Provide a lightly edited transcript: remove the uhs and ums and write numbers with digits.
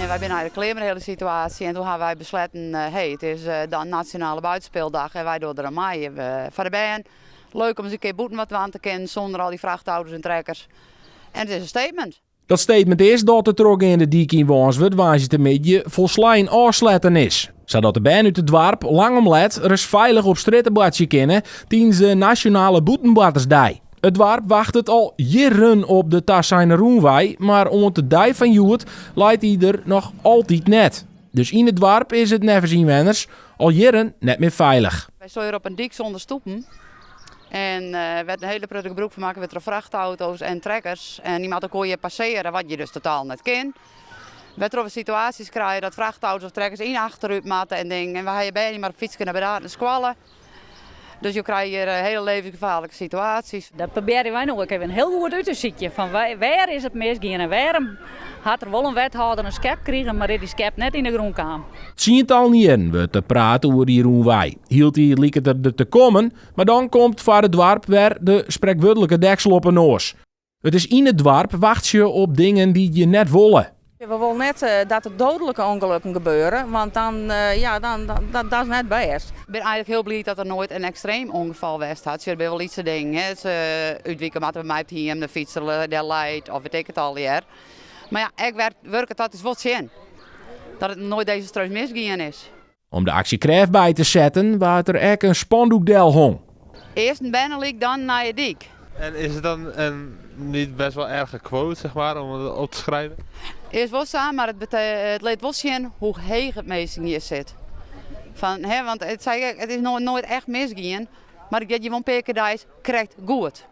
En wy binne eigenlik klear mei de hiele situaasje en doe hawwe wy besletten, hey, it is dan Nationale Buitenspeeldag en wy dogge der oan mei. Foar de bern, leuk om ris in kear bûten wat dwaan te kinnen sûnder al dy frachtauto's en trekkers. En it is in statement. Dat statement is dat de trochgeande dyk yn Wânswert woansdeitemiddei folslein ôfsletten is, sadat de bern út it doarp lang om let ris feilich op strjitte boartsje kinne tidens de Nasjonale Bûtenboartersdei. It doarp wachtet al jierren op de taseine rûnwei, mar oant de dei fan hjoed leit dy der noch altyd net. Dus yn it doarp is it neffens ynwenners al jierren net mear feilich. Wy steane hjir op in dyk sûnder stoepen en wêr't in hiele protte gebrûk fan makke wurdt troch frachtauto's en trekkers. En dy moatte elkoar hjir passeare, wat je dus totaal net kin. Wêrtroch we situaasjes krije dat frachtauto's of trekkers yn achterút moatte en dingen. En wy ha hjir bern dy't mar op fytske nei Burdaard nei skoalle. Dus jo krije hjir hiele levensgefaarlike situaasjes. Dat probearje wy no ek even hiel goed út te sykjen fan wêr is it misgien en wêrom hat der wol in wethâlder in skep krigen, mar is dy skep net yn de grûn kaam. Tsientallen jierren wurdt der praat oer dy rûnwei. Hieltyd liket er der te kommen, mar dan komt foar it doarp wer de sprekwurdlike deksel op 'e noas. It is yn it doarp wachtsje op dingen dy't je net wolle. We wolle net dat der dodelijke ongelukken gebeure, want dan, ja, dan, dat is net bêst. Ik bin eigenlik hiel bliid dat der noait in ekstreem ûngefal west hat. Sjoch, der binne wol lytse dingen, hè. Se útwike moatte by my op it hiem, de fytser dêr leit of wit ik it allegear. Mar ja, ek wurket dat ús wol tsjin. Dat it noait desastreus misgien is. Om de aksje krêft by te setten waard der ek in spandoek delhong. Earst in bernelyk, dan in nije dyk. En is het dan een niet best wel erge quote, zeg maar, om het op te schrijven? Is wol sa, mar it lit wol sjen hoe heech it minsken hjir sit. Fan, hè, want it, sei ik, it is noait echt misgien, mar it giet hjir wol in pear kear deis krekt goed.